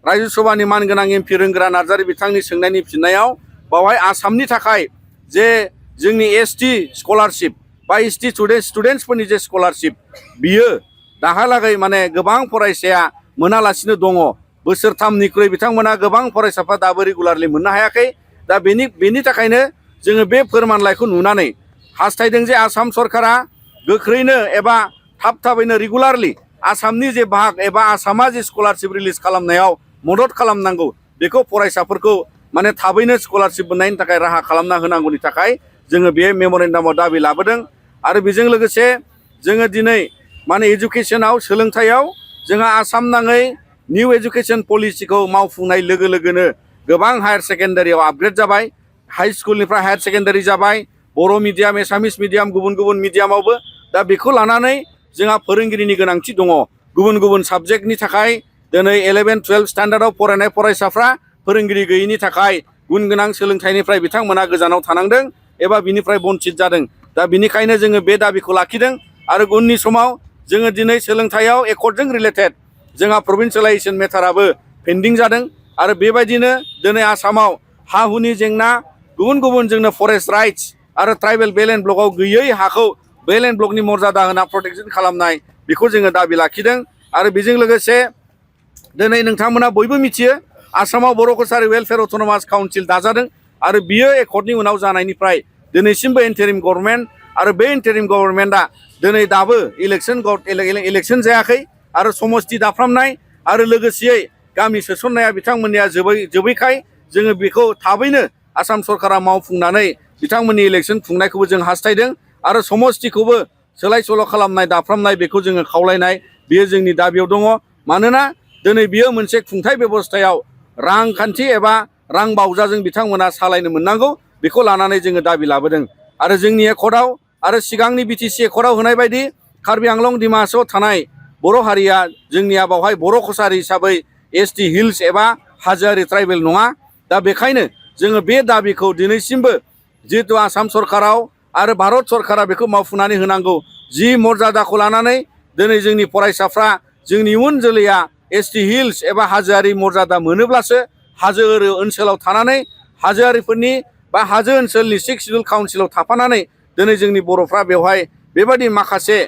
रायजो सभानि मानगोनां एमपि रोंग्रा नार्जारि बिथांनि सोंनायनि फिननायाव बावहाय आसामनि थाखाय जे जोंनि एसटि स्कलारशिप बा एसटि स्टुडेन्टसफोरनि जे स्कलारशिप बियो दाहालागै माने गोबां फरायसाया मोनालासिनो दङ। बोसोरथामनिख्रुइ बिथांमोना गोबां फरायसाफ्रा दाबो रेगुलारलि मोननो हायाखै। दा बेनि थाखायनो जोङो बे फोरमानलाइखौ नुनानै हास्थायदों जे आसाम सरकारा गोख्रैनो एबा थाबैनो रेगुलारलि आसामनि जे बाहाग एबा आसामा जे स्कलारशिप रिलिज खालामनायाव मदद खालामनांगौ बेखौ फरायसाफोरखौ माने थाबैनो स्कलारशिप मोननायनि थाखाय राहा खालामना होनांगौनि थाखाय जोङो बे मेम'रेन्डामाव दाबि लाबोदों। आरो बेजों लोगोसे जोङो दिनै माने एजुकेसनाव सोलोंथायाव जोंहा आसाम नाङै निउ एजुकेसन पलिसिखौ मावफुंनाय लोगो लोगोनो गोबां हायार सेकेन्डारियाव आपग्रेड जाबाय। हाई स्कुलनिफ्राय हायार सेकेन्डारि जाबाय। बर' मिडियाम एसामिस मिडियाम गुबुन गुबुन मिडियामावबो दा बेखौ लानानै जोंहा फोरोंगिरिनि गोनांथि दङ। गुबुन गुबुन साबजेक्टनि थाखाय दिनै 11, 12 स्टान्डार्डआव फरायनाय फरायसाफ्रा फोरोंगिरि गैयिनि थाखाय गुन गोनां सोलोंथाइनिफ्राय बिथांमोना गोजानाव थानांदों एबा बिनिफ्राय बन्चित जादों। दा बिनिखायनो जोङो बे दाबिखौ लाखिदों। आरो उननि समाव जोङो दिनै सोलोंथाइयाव एकर्डजों रिलेटेड जोंहा प्रभिन्सियेलाइजेसन मेटाराबो पेन्डिं जादों। आरो बेबायदिनो दिनै आसामाव हा हुनि जेंना गुबुन गुबुन जोंनो फरेस्ट राइट्स आरो ट्राइबेल बेल एन्ड ब्लकआव गैयै हाखौ बेल एन्ड ब्लकनि मर्यादा होना प्रटेकसन खालामनाय बेखौ जोङो दाबि लाखिदों। आरो बेजों लोगोसे दिनै नोंथांमोना बयबो मिथियो आसामाव बर' कसारि वेलफेयार अट'नमास काउन्सिल दाजादों। आरो बियो एकर्डनि उनाव जानायनिफ्राय दिनैसिमबो इन्टारिम गभर्नमेन्ट आरो बे इन्टारिम गभर्नमेन्टआ दिनै दाबो इलेक्सन जायाखै। आरो समस्ति दाफ्रामनाय आरो लोगोसेयै गामि सोसननाया बिथांमोननिया जोबैखाय जोङो बेखौ थाबैनो आसाम सरकारा मावफुंनानै बिथांमोननि इलेक्सन खुंनायखौबो जों हास्थायदों। आरो समस्तिखौबो सोलाय सोल' खालामनाय दाफ्रामनाय बेखौ जोङो खावलायनाय बेयो जोंनि दाबियाव दङ। मानोना दिनै बियो मोनसे खुंथाय बेबस्थायाव रांखान्थि एबा रां बावजाजों बिथांमोना सालायनो मोननांगौ बेखौ लानानै जोङो दाबि लाबोदों। आरो जोंनि एकर्डआव आरो सिगांनि बिटिसि एकर्डआव होनाय बायदि कार्बि आंलं दिमा हासावआव थानाय बर' हारिया जोंनिया बावहाय बर' कसारि हिसाबै एसटि हिल्स एबा हाजोआरि ट्राइबेल नङा। दा बेखायनो जोङो बे दाबिखौ दिनैसिमबो जिहेतु आसाम सरकाराव आरो भारत सरकारा बेखौ मावफुंनानै होनांगौ। जि मर्यादाखौ लानानै दिनै जोंनि फरायसाफ्रा जोंनि इयुन जोलैया एसटि हिल्स एबा हाजोआरि मर्यादा मोनोब्लासो हाजो ओनसोलाव थानानै हाजोआरिफोरनि बा हाजो ओनसोलनि 6 सिडुल काउन्सिलाव थाफानानै दिनै जोंनि बर'फ्रा बेवहाय बेबायदि माखासे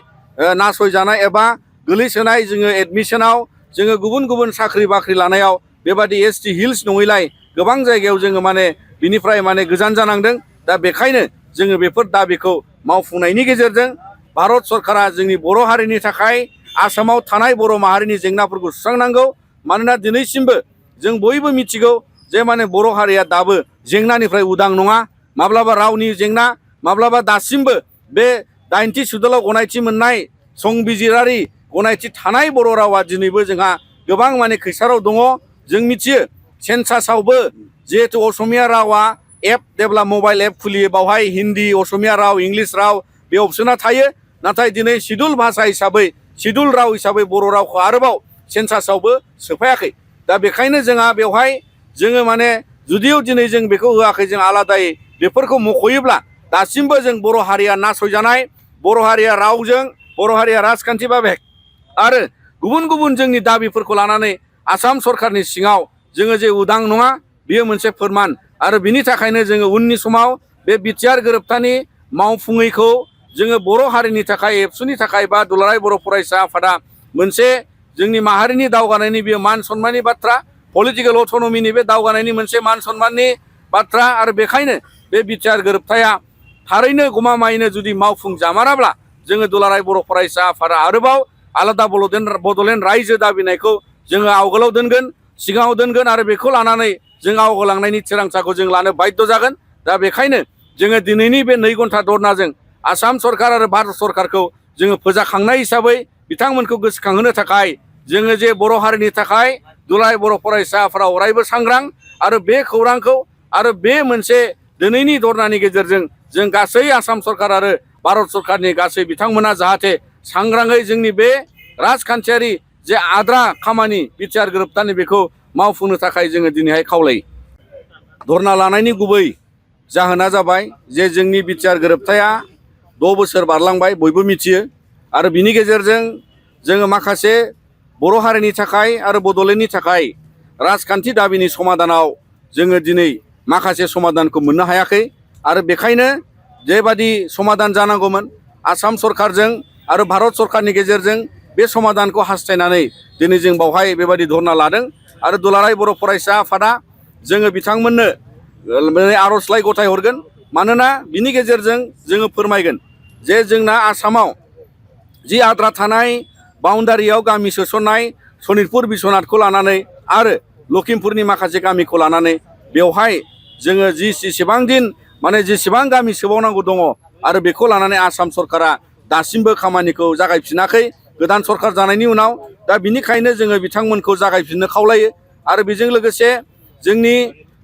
नासयजानाय एबा गोलैसोनाय जोङो एडमिसनाव जोङो गुबुन गुबुन साख्रि बाख्रि लानायाव बेबादि एसटि हिल्स नङैलाय गोबां जायगायाव जोङो माने बिनिफ्राय माने गोजान जानांदों। दा बेखायनो जोङो बेफोर दाबिखौ मावफुंनायनि गेजेरजों भारत सरकारा जोंनि बर' हारिनि थाखाय आसामाव थानाय बर' माहारिनि जेंनाफोरखौ सुस्रांनांगौ। मानोना दिनैसिमबो जों बयबो मिथिगौ जे माने बर' हारिया दाबो जेंनानिफ्राय उदां नङा। माब्लाबा रावनि जेंना माब्लाबा दासिमबो बे 90 सिडुलाव गनायथि मोननाय संबिजिरारि गनायथि थानाय बर' रावा दिनैबो जोंहा गोबां माने खैसाराव दङ। जों मिथियो सेन्सासावबो जिहेतु असमिया रावा एप जेब्ला मबाइल एप खुलियो बावहाय हिन्दी असमिया राव इंलिस राव बे अपसना थायो। नाथाय दिनै सिडुल भाषा हिसाबै सिडुल राव हिसाबै बर' रावखौ आरोबाव सेन्सासावबो सोफायाखै। दा बेखायनो जोंहा बेवहाय जोङो माने जुदिও दिनै जों बेखौ होआखै जों आलादायै बेफोरखौ मख'योब्ला दासिमबो जों बर' हारिया नासयजानाय, बर' हारिया रावजों, बर' हारिया राजखान्थि भाबै आरो गुबुन गुबुन जोंनि दाबिफोरखौ लानानै आसाम सरकारनि सिङाव जोङो जे उदां नङा बेयो मोनसे फोरमान। आरो बिनि थाखायनो जोङो उननि समाव बे बिटिआर गोरोबथानि मावफुङैखौ जोङो बर' हारिनि थाखाय एबसुनि थाखाय बा दुलाराय बर' फरायसा आफादा मोनसे जोंनि माहारिनि दावगानायनि बेयो मान सनमाननि बाथ्रा, पलिटिकेल अट'नमिनि बे दावगानायनि मोनसे मान सनमाननि बाथ्रा। आरो बेखायनो बे बिटिआर गोरोबथाया थारैनो गमामायैनो जुदि मावफुंजामाराब्ला जोङो दुलाराय बर' फरायसा आफादा आरोबाव आलादा बड'लेण्ड रायजो दाबिनायखौ जोङो आवगोलाव दोनगोन, सिगाङाव दोनगोन आरो बेखौ लानानै जों आवगायलांनायनि थिरांथाखौ जों लानो बाध्य जागोन। दा बेखायनो जोङो दिनैनि बे 2 घन्टा धरनाजों आसाम सरकार आरो भारत सरकारखौ जोङो फोजाखांनाय हिसाबै बिथांमोनखौ गोसोखांहोनो थाखाय जोङो जे बर' हारिनि थाखाय दुलाराय बर' फरायसा आफादा अरायबो सांग्रां। आरो बे खौरांखौ आरो बे मोनसे दिनैनि धरनानि गेजेरजों जों गासै आसाम सरकार आरो भारत सरकारनि गासै बिथांमोना जाहाथे सांग्राङै जोंनि बे राजखान्थियारि जे आद्रा खामानि बिटिआर गोरोबथानि बेखौ मावफुंनो थाखाय जोङो दिनैहाय खावलायो। धरना लानायनि गुबै जाहोना जाबाय जे जोंनि बिटिआर गोरोबथाया 6 बोसोर बारलांबाय बयबो मिथियो। आरो बिनि गेजेरजों जोङो माखासे बर' हारिनि थाखाय आरो बड'लेण्डनि थाखाय राजखान्थि दाबिनि समाधानाव जोङो दिनै माखासे समाधानखौ मोननो हायाखै आरो बेखायनो जेबादि समाधान जानांगौमोन आसाम सरकारजों आरो भारत सरकारनि गेजेरजों बे समाधानखौ हास्थायनानै दिनै जों बावहाय बेबायदि धरना लादों आरो दुलाराय बर' फरायसा आफादा जोङो बिथांमोननो आर'जलाइ गथायहरगोन मानोना बिनि गेजेरजों जोङो फोरमायगोन जे जोंना आसामाव जि आद्रा थानाय बाउन्डारियाव गामि सोसननाय सनितपुर बिश्वनाथखौ लानानै आरो लखिमपुरनि माखासे गामिखौ लानानै बेवहाय जोङो जेसेबां दिन माने जेसेबां गामि सोबावनांगौ दङ आरो बेखौ लानानै आसाम सरकारा दासिमबो खामानिखौ जागायफिनाखै गोदान सरकार जानायनि उनाव दा बिनिखायनो जोङो बिथांमोनखौ जागायफिननो खावलायो आरो बेजों लोगोसे जोंनि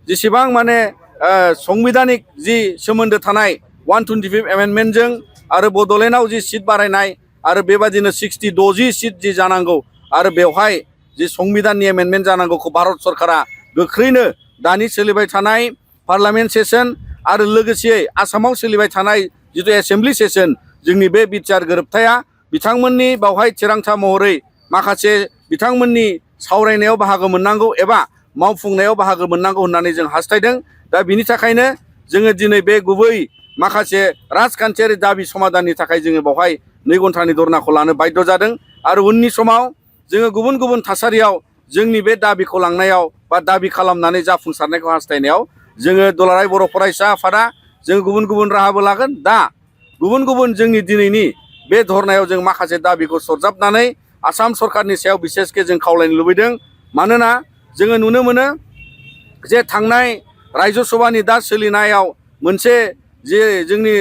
जेसेबां माने संबिधानिक जि सोमोन्दो थानाय 125 एमेन्डमेन्टजों आरो बड'लेण्डआव जि सिट बारायनाय आरो बेबादिनो 60 सिट जि जानांगौ आरो बेवहाय जि संबिधाननि एमेन्डमेन्ट जानांगौखौ भारत सरकारा गोख्रैनो दानि सोलिबाय थानाय पार्लामेन्ट सेसन आरो लोगोसे आसामाव सोलिबाय थानाय जिथु एसेम्ब्लि सेसन जोंनि बे बिटिआर गोरोबथाया बिथांमोननि बावहाय थिरांथा महरै माखासे बिथांमोननि सावरायनायाव बाहागो मोननांगौ एबा मावफुंनायाव बाहागो मोननांगौ होननानै जों हास्थायदों दा बिनि थाखायनो जोङो दिनै बे गुबै माखासे राजखान्थियारि दाबि समाधाननि थाखाय जोङो बावहाय 2 घन्टानि धरनाखौ लानो बाध्य जादों आरो उननि समाव जोङो गुबुन गुबुन थासारियाव जोंनि बे दाबिखौ लांनायाव बा दाबि खालामनानै जाफुंसारनायखौ हास्थायनायाव जोङो दुलाराय बर' फरायसा आफादा जों गुबुन गुबुन राहाबो लागोन दा गुबुन गुबुन जोंनि दिनैनि बे धरनायाव जों माखासे दाबिखौ सरजाबनानै आसाम सरकारनि सायाव बिसेसके जों खावलायनो लुबैदों मानोना जोङो नुनो मोनो जे थांनाय रायजो सभानि दा सोलिनायाव मोनसे जे जोंनि